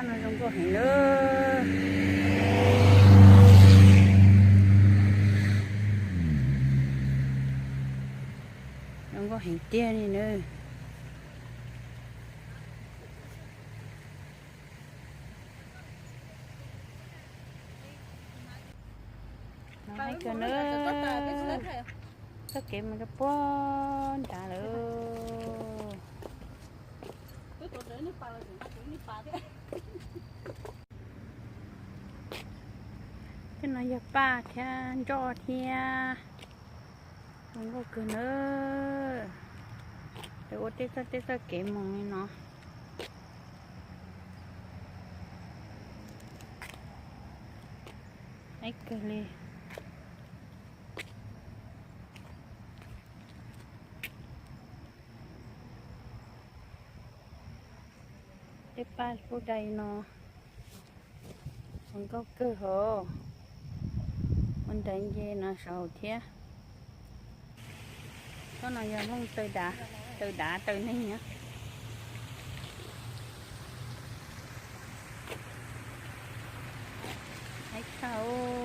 No zoo nkauj heev na. Zoo nkauj heev tiag li na. Heev kawg na. Txoj kev mus rau puag nrad lawm. Tej no yog paj thiab nroj thiab. Zoo nkauj kawg na. Lawv ua tej txoj tej txoj kev mus li no. Heev kawg li. Tej paj kuj dai no. Zoo nkauj kawg hos. Ua nraim nce no saud thiab. Tsob no yog Hmoob taw dav, taw dav taw neeg na. Heev tshaj.